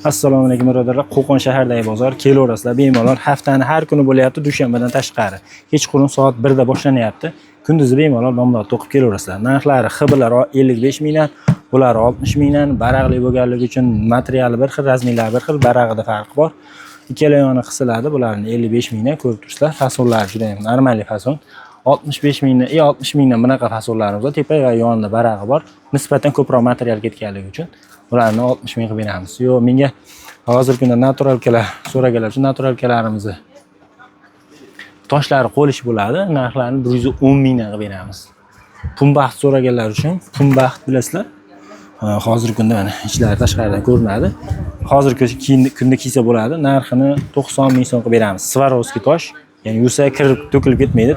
Assalomu alaykum, birodarlar. Qo'qon shahridagi bozor, kelaverasizlar bemalol. Haftani har kuni bo'lyapti, dushanbadan tashqari. Kechqurun soat 1 da boshlanyapti. Kunduzi bemalol bomdod to'qib kelaverasizlar. Narxlari: xiblar 55 mingdan, bular 60 mingdan, baraqli bo'lganligi uchun materiali bir xil, razmerlari bir xil, barag'ida farq bor. Ikkala yoni qisiladi, bularni 55 mingdan ko'rib turibsizlar. Fasonlari juda ham нормальный fason. 65 mingdan, 60 mingdan bunaqa fasonlarimiz bor. Tepa va yonida barag'i bor. Nisbatan ko'proq material ketganligi uchun bularni 60 ming qilib beramiz. Yo'q, menga hozirgi kunda натуралка lar so'raganlar uchun натуралка larimizni toshlari qo'lish bo'ladi. Narxlarini 110 mingdan qilib beramiz. Pumbaxt so'raganlar uchun, pumbaxt bilasizlar. Ha, hozirgi kunda mana ichlari tashqaridan ko'rinadi. Hozirgi kunda kiysa bo'ladi. Narxini 90 ming so'm qilib beramiz. Swarovski tosh, ya'ni yuvsa kirib to'kilib ketmaydi.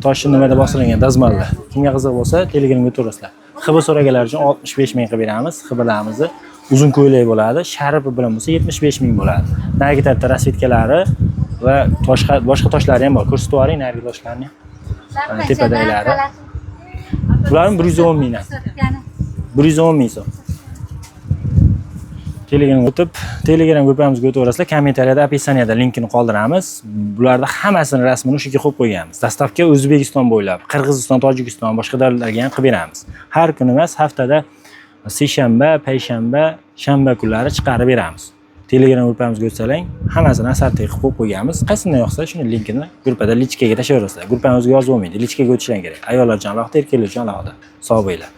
Toshi nimada bosilgan, dazmalda. Kimga qiziq bo'lsa, Telegramga o'taverasizlar. Xibi so'raganlar uchun 65 ming qilib beramiz. Xibilarimizni uzun ko'ylak bo'ladi. Sharifi bilan bo'lsa 75 ming bo'ladi. Narigi tarafda расцветка lari va boshqa toshlari ham bor. Ko'rsatib yuboring narigi toshlarni. Mana tepadagilari. Bularni 110 mingdan. 110 ming so'm. Telegram o'tib, Telegram gruppamizga o'taverasizlar. Kommentariyada, описание da linkini qoldiramiz. Bularda hammasini rasmini o'sha yerga qo'yib qo'yganmiz. Доставка O'zbekiston bo'ylab, Qirg'iziston, Tojikiston, boshqa davlatlarga ham qilib beramiz. Har kuni emas, haftada seshanba, payshanba, shanba kunlari chiqarib beramiz. Telegram gruppamizga o'tsalang, hammasini ассорти qilib qo'yib qo'yganmiz. Qaysidan yoqsa, shuni linkini gruppada личка ga tashlayverasizlar. Gruppamizga yozib bo'lmaydi, личка ga o'tishlaring kerak. Ayollar uchun alohida, erkaklar uchun alohida. Sog' bo'linglar.